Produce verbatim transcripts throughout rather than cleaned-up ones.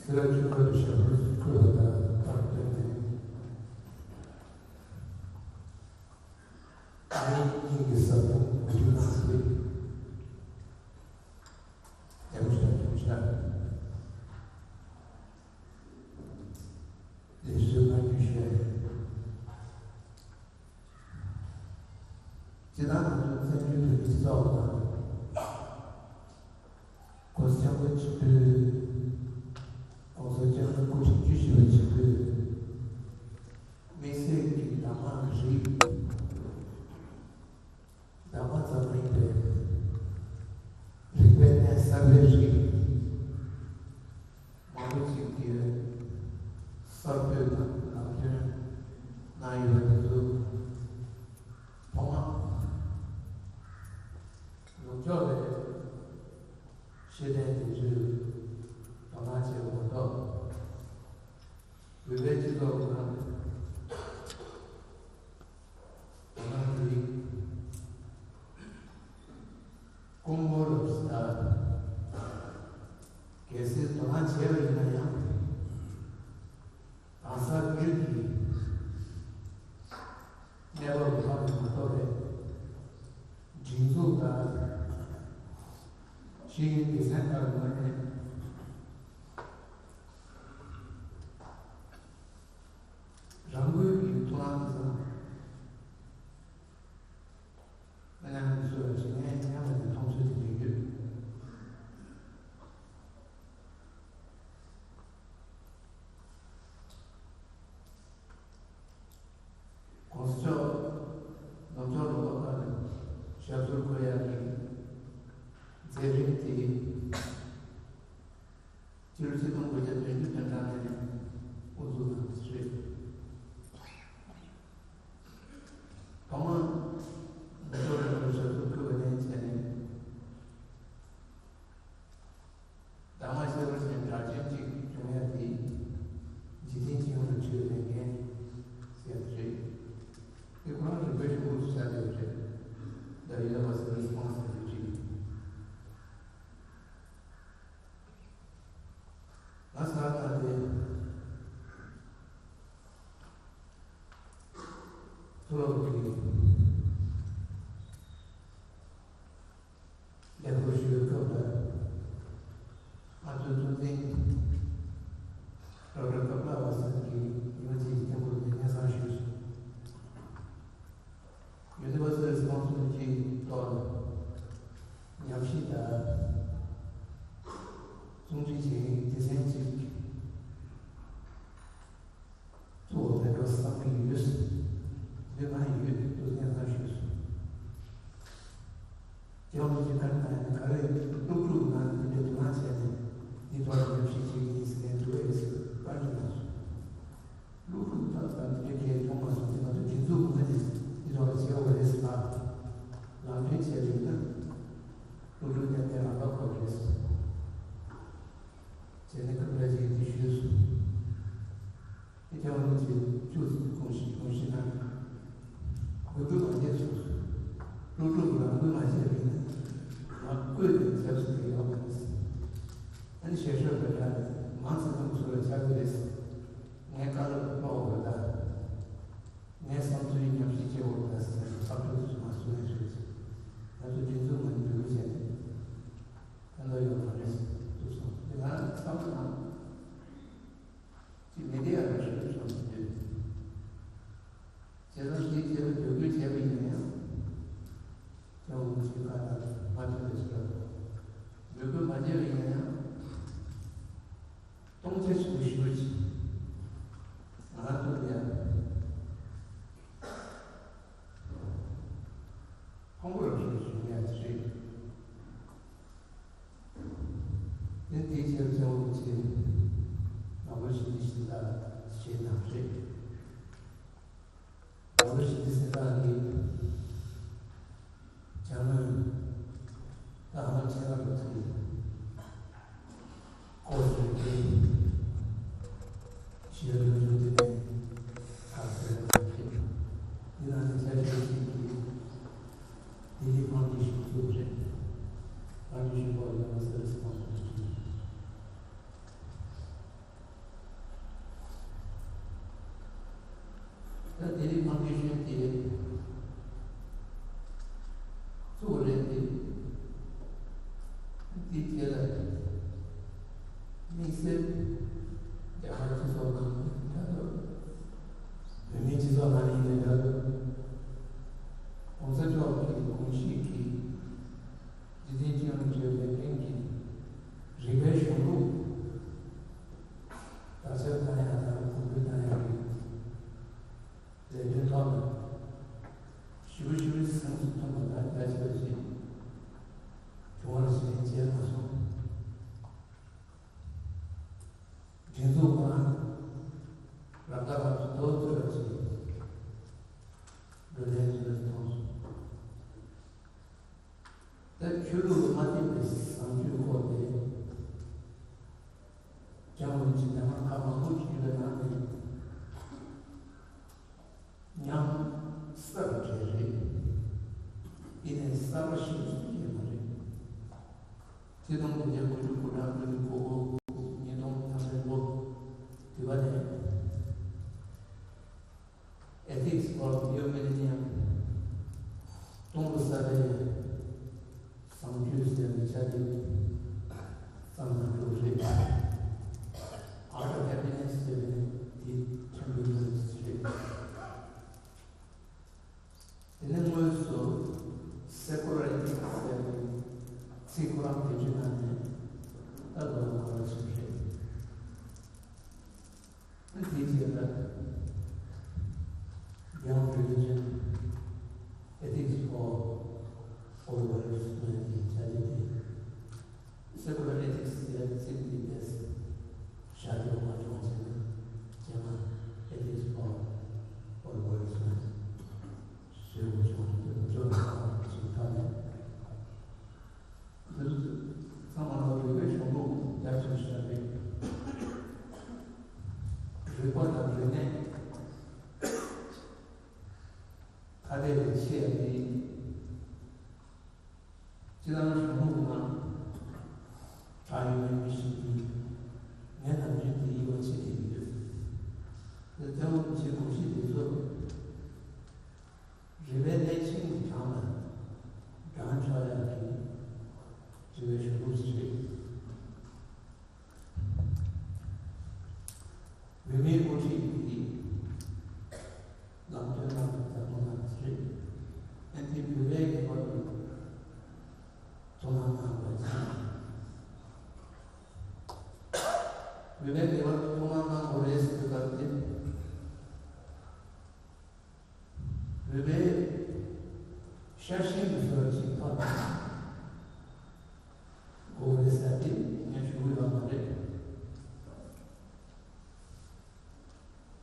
དེ་ལ་ཆུ་ཁ་དུ་ཞབས་བྲོ་བརྐོས་པ་དང་ཐག་བཏོན་ནས། ཨ་ནི་གཉིས་ཀྱི་ཟབ་སྦྱོང་མུ་མཐུད་གནང་ཞིག་ལེགས་པོ་བྱས། ཐུགས་རྗེ་ཆེ། ལེགས་སོ། ང་རྒྱུད་བཤད། སྤྱིར་བཏང་ང་ཚོ་བཙན་བྱོལ་བོད་མིའི་སྤྱི་ཚོགས་ནང་གོང་ས་སྐྱབས་མགོན་ཆེན་པོས། གོང་ས་སྐྱབས་མགོན་སྐུ་ཕྲེང་བཅུ་བཞི་པ་ཆེན་པོས་དམིགས་བསལ་གྱི་གདམས་ངག་གི་རིགས། གདམས་ངག་ཙམ་མ་ཡིན་པའི་རིག་པའི་གནས་གསར་པའི་རིགས་མང་པོ་ཅིག་གིས་གསར་གཏོད་དང་ལམ་སྟོན་གནང་ཡོད་པ་དེ་ཚོ་ཐོག་མར་ནུབ་ཕྱོགས་པའི་ཤེས་ལྡན་དེ་ཚོས་དོ་སྣང་བྱས་པ་མ་གཏོགས། བོད་པའི་སྤྱི་ཚོགས་ནང་དོ་སྣང་དེ་དཀོན་པོ་རུ་ཟ། གལ་སྲིད་དོ་སྣང་བྱས་པ་ཡིན་ན་ཡང་། གང་ཟག་ཉིད་ཀྱི་གནས་བབ་ལ་མ་གཏོགས་པའི་སྒྲིག་འཛུགས་དང་ཤེས་ཡོན་སྡེ་ཚན་ལྟར་ངོས་ནས། རང་འགུལ་གྱིས་ཐུགས་སྣང་དེ་ཚང་མ་མི་སྣ་མི་སུ་ལ་བྱེད་མཁན་མཉམ་ལ་ནས་མཐོང་ཚུལ་དེ་འདྲ་ཡོད། གོང་ས་མཆོག་ནུབ་ཕྱོགས་ལ་ལོག་པ་ལ་ཞབས་སོར་འཁོད་ཡག་གི་མཛད་རིམ་དེ། སྤྱི་ལོ་ཆིག་སྟོང་དགུ་བརྒྱ་བདུན་ཅུ་དོན་གྲངས་ནས་དབུ་འཛུགས་གནང་བ་རེད། ཐོག་མར་མི་ཚོགས་རིང་ལུགས་ཞབས་སོར་འཁོད་པ་ནས་བྱས་ནས། གདམས་ངག་བཤད་པ་ཞིག་གྲགས་ཅན་ཅིག་བྱུང་ཡ་དེ། འཇིག་རྟེན་སྤྱི་ཡོངས་ལ་འཕྲོད་ལས་ངན་ཟེར་བ་རེད། དེ་ཁོ་རང་རིག་པའི་གཞུང་ལུགས་སུ་བྱ་བསྡད་པ་རེད། The Universal Response ཟེར་བ་ཅིག་ང་ཟ་ན་དེ། མཐོ་སློབ་ཀྱི་ལས་ཁུར་ཞུ་བའི་སྐབས་ལ། ང་ཚོའི་གཙོ་འཛིན་ཌོག་ཊར་ཀ་པ་ལ་ཝ་སན་གྱིས་ཉི་མ་གཅིག་གི་སྐྱབས་མགོན་ལ་སྙན་སེང་ཞུས་སོང་། ཡུ་ནི་ཝར་སལ་རེ་སི་པོན་སི་བི་ལི་ཊི་ཐོག་ལ་ཉམས་ཞིབ་དང་གསུང་འཕྲིན་བྱེད་མཁན་སྡེ་ཚན་གཅིག་བཙུགས་པ་ཕན་ཐོགས་བསམ་གྱི་ཡོད། འདི་ང་ཡོད་དུས་སྙན་སེང་ཞུས་སོང་། རྒྱལ་བ་རིན་པོ་ཆེ་བཀའ་འདྲི་གནང་ཡ་ནི་ག་རེ་སློབ་ཕྲུག་ནང་འདི་འདྲའི་དོ་སྣང་བྱས་ནས་འདི་ཐོག་ལ་ཉམས་ཞིབ་བྱེད་ཀྱི་ཡིན་ཟེར་ནས་འདུག་ཨེ་ཟེར་བཀའ་འདྲི་གནང་སོང་། སློབ་ཕྲུག་ད་ལྟ་འདི་འདྲའི་གལ་བྱུང་མ་སོང་ཟེར། ང་ཚོ་སྒྲིག་འཛུགས་ངོས་ནས་འདི་ཐོག་ལ་བྱེད་དགོས་རེད་ཟེར་ལ། ལམ་སྟོན་བྱས་པ་ཡིན་ན་སློབ་ཕྲུག་ཏན་ཏན་རང་དགའ་ཁོ་རེད་ཟེར། བྱས་ནས་སྐབས་འཕྲལ་ཅིག་འདི་ཞུས་སོང་། དེ་ཐེངས་ང་ཚོས་བཅུ་ཙམ་དགོངས་གཞི་དགོངས་གཞི་གནང་། འབོད་སྐུལ་མ་བྱས་སོང་། སློབ་ཕྲུག་གིས་ལམ་སྟོན་མ་བྱས་པ་ཡིན་ན་ང་བསྐོས་ནས་བྱས་སོང་དེ་ཡོང་བ་རེད། ཨ་ནི་ཞེ་ཤོས་པའི་གྲས་མང་ཙམ་ཙམ་ཚུར་ལ་ཆགས་ཀྱི་རེད། ངས་བཀའ་སློབ་ཀློག་དགོས་ད། ངས་བསམ་ཚུལ་ཉམས་ཞིབ་བྱེད་དགོས་ད་ཟེར་ནས་ཕར་ཕུད་དུ་མ་སོང་ནས་ཞུས་ཚེ། ང་ཚོ་སྒྲིག་འཛུགས་ངོས་ནས་འབོད་སྐུལ་བྱས་ནས་ཕན་ཐོགས་ཡོད་མ་རེད་ཟེར་གསུངས་སོང་། དེ་ང་བསམ་བློ་ནང་ཅི་མི་བདེ་ཡ་རེ་ཞིག་བྱུང་ཟིན་ཡོད། བྱས་ཙང་ཞིག་བྱས་པའི་འབོད་སྐུལ་བྱས་པ་ཡིན་ན་ཡང་། ཁྱོད་ངོ་ཤེས་ཁ་དང་མ་མཐུན་པའི་ཚུལ་ལ། འབོད་སྐུལ་མ་བྱས་པ་ཡིན་ན་ཡང་། སྟོང་ཆ་ཞིག་ཞུ་ཅིག་གསར་པ་ཞིག་སྐྱེས་པ་རེད། ཆིག་སྟོང་དགུ་བརྒྱ་དགུ་བཅུ་གོ་གྲངས་ཀྱི་གོ་གོ་ཉིས་སྟོང་ཐམ་པའི་ལོ་དུས་པ་ནས། Ethics for New Millennium སྟོང་དུ་གསར་པའི་བཟང་སྤྱོད་ཟེར་བའི་ཆ་དེ་བརྩམས་གནང་གྲུབ་རེད། Art of Happiness ཟེར་བའི་དེ་ཆེན་པོའི་ལོ་རེད། དེ་ནས་དངོས་སུ་Secular Ethics ཟེར་བའི་ཚིག་ཁོ་རང་བེད་སྤྱོད་གནང་ནས་ད་ལོ་གོ་ལ་ཕྱིན་རེད། དེའི་རྗེས་ལ་Beyond Religion, Ethics for All Worlds ཟེར་བའི་ཆ་དེ་དེ། Secular Ethics ཟེར་ཚིག་འདི་དེས་ཞར་འགྱུར་མ་བྱུང་བ་བྱས་ན་རྗེས་མ་Ethics for All Worlds ཟེར་དགོས་བྱུང་། དེ་ཚོ་ལ་ཁག་ཅིག་ཐོག་ནས་དེ་ཚོ་ཚང་མ་ལ་རིག་པའི་གཞུང་ལུགས་རྒྱ་ཆེན་ཞིག་རེད། རིག་པ་དང་རིག་གནས་ཐ་དད་ལས་ཆེ་བ་དེ། སྤྱིར་བཏང་གཞུང་ལུགས་ནང་གྲགས་ཡོད་པའི་མི་ཞིག་གིས་ངས་ནམ་རྒྱུན་དེ་ཡིད་དབང་ཆེ་བསྡད་ཀྱི་ཡོད། དེ་ལྟ་བུ་མི་ཆེ་གོམས་གཤིས་དེ་ཚོ་རིག་པའི་གནས་ཆེན་གྱི་གྲངས་ལ་བགྲང་ཆོག་ཡག་གི་རིག་པའི་གཞུང་ལུགས་ཤིག་རེད། བོད་མིའི་དབུ་ཁྲིད་ཀྱིས་ལམ་སྟོན་གནང་བའི་བརྡ་ཐོ་གནང་གི་རེད། ཨ་ནི་བོད་པའི་ངེས་པར་དུ་ཐུགས་སྣང་གནང་དགོས་ཀྱང་། བོད་པའི་ངེས་པར་དུ་ཐུགས་སྣང་གནང་དགོས་རེད་ཟེར་བའི་སྐབས་དེ། བོད་པའི་ཤ་ཞེན་གྱི་བཟོ་འདྲ་ཅིག་ཐོག་ནས་དགོས་རེད་ཟེར་ཏེ་ངས་ཞུ་གི་ཡོད་མ་རེད།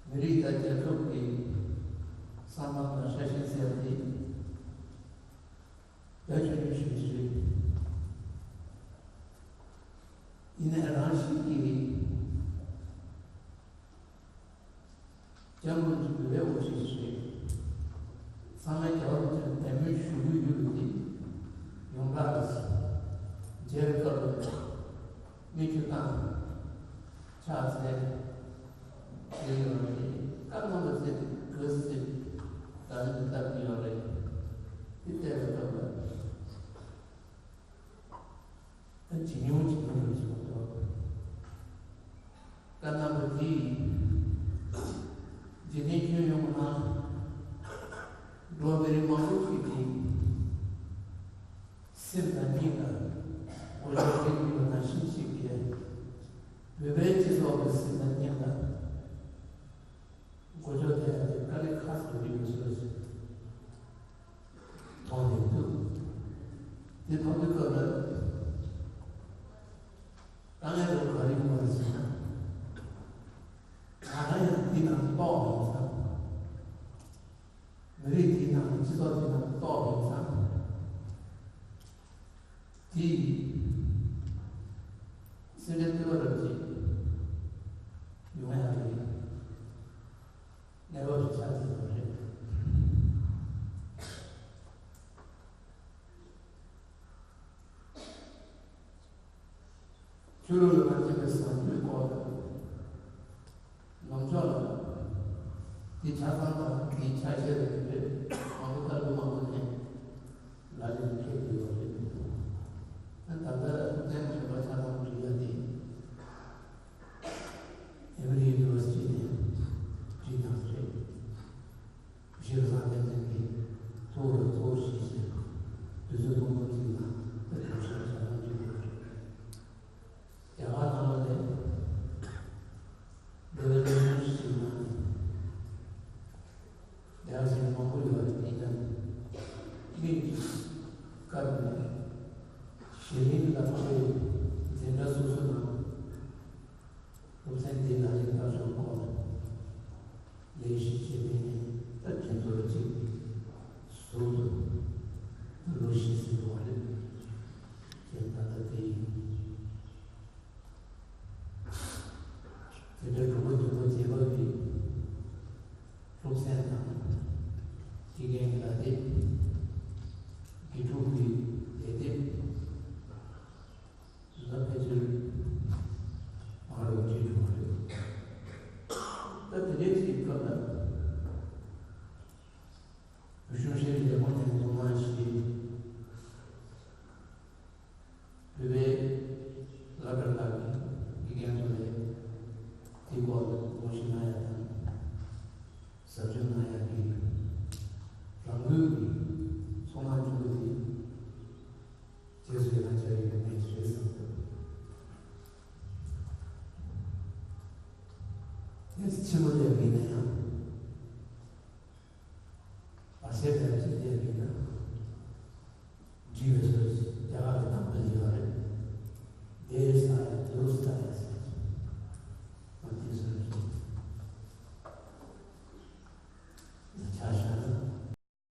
མི་རིགས་དང་རྒྱལ་ཁབ་ཀྱི་བསམ་བློ་དང་ཤ་ཞེན་ཟེར་ཏེ་བེད་སྤྱོད་ཞུ་རྒྱུ་རེད། ཡིན་ནའི་རང་བཞིན་གྱིས། སྐྱབས་མགོན་གྱི་བོད་པའི་དབུ་ཁྲིད་ཞིག་རེད། ཚང་མས་རྒྱལ་བ་རིན་པོ་ཆེར་དད་མོས་ཞུ་གི་ཡོད་པ་དེ་ཡོངས་གྲགས་རེད། མཇལ་བའི་སྐབས་ལ་མིག་ཆུ་བཏང་། ཕྱག་འཚལ། ཟེར་ཡོད་རེད། སྐབས་རྣམ་པ་ཚོས་དགའ་བསུ་ཟེར་ད་ནི་འདི་ལྟར་གྱི་ཡོད་རེད། དེ་བལྟས་པའི་སྐབས་ལ། ད་ཇེ་ཉུང་ཇེ་ཉུང་རུ་སོང་འདུག་སྐབས་རྣམ་པ་དེ་ཡིས་འཇིག་རྟེན་ཁྱོན་ཡོངས་ནང་འགྲོ་བ་མི་རིགས་མང་པོ་ཞིག་གིས་སེམས་དང་སྙིང་ལ་གོ་ཆོད་ལེན་དགོས་པ་ནང་བཞིན་ཞིག་གིས་བོད་པའི་སྤྱི་ཚོགས་ཀྱི་སེམས་དང་སྙིང་ལ། གོ་ཆོད་དེ་དཀའ་ལས་ཁག་ཏུ་ཡོད་ཚུལ་མཐོང་ནས་འདུག་དེ་མཐོང་དུས་སྐབས་ལ་དཀའ་ངལ་དུ་ག་རེ་ཡོང་བ་རེད་ཟེར་ན། ང་རང་ཡང་འདི་ནང་གཏོགས་ཡིན་ཙང་། མི་རིགས་འདི་ནང་སྤྱི་ཚོགས་འདི་ནང་གཏོགས་ཡིན་ཙང་། དེ་ཡིས་སེམས་ཁྲལ་སྐྱོ་བ་རབ་ཅིག་ཡོང་ཡ་རེད། གནས་བབ་ཅིག་ཆགས་ཀྱི་ཡོད་རེད། ཆོས་ལུགས་ལ་མ་བརྟེན་པའི་བཟང་སྤྱོད་སྐོར་ལ། ནང་ཕྱོགས་ལ། དེ་ཆ་ཚང་དང་དེའི་ཆ་ཤས་ལ་དེ་འདྲའི་མང་པོ་ལྟ་བུ་མང་པོ་ནས་ལག་ལེན་འཁེལ་དགོས་པ་རེད། ད་ལྟ་ཐུབ་བསྟན་མཁས་པ་ཆ་ཚང་བྲིས་ཡ་དེ་ཨེ་མི་རི་ཡུ་ནི་ཝར་སི་ཊི་ནས་བྲིས་གནང་རེད། གཞི་བཟང་ལྡན་ཅན་གྱི་གཙོ་བོར་གཙོ་བོར་བྱས་ཏེ་དུས་ཚོད་ཐུང་ཐུང་ཅིག་ནང་དེ་གོང་བཤད་བྱ་ཐུབ་ཀྱི་ཡོད་རེད། རྒྱ་གར་ནང་ལ་ནི་འདི་ལ་ཉམས་མྱོང་ཞིག་གནང་ནས་རྒྱ་གར་ཞིག་མང་པོ་ཡོད་རེད། ཡིན་ཀྱང་མིག་བཀར་ནས་ཞི་ལིང་ལ་ཕེབས་པའི་འཛིན་གྲྭ་སོ་སོ་ནང་སློབ་ཚན་འདི་ལ་ལས་ཀ་སོགས་སྐོར་ལ་ལས་གཞི་བྱེད་པའི་ནས་ད་དེ་ཚོར་གཅིག་ཟུར་དུ་ལོ་བཞི་ཟིན་པ་རེད། དེ་ད་ལྟ་དེ་ཡིན། དེ་འདྲ་གྲུབ་པ་འདུག་པ་བྱེད་པ་གི་སློབ་ཚན་དང་དེ་གའི་ལ་དེ་དགེ་ཕྲུག་གི་ ཏོག་ཙམ་ཆེན་པོ་ལས་མིན་ན་ཡང་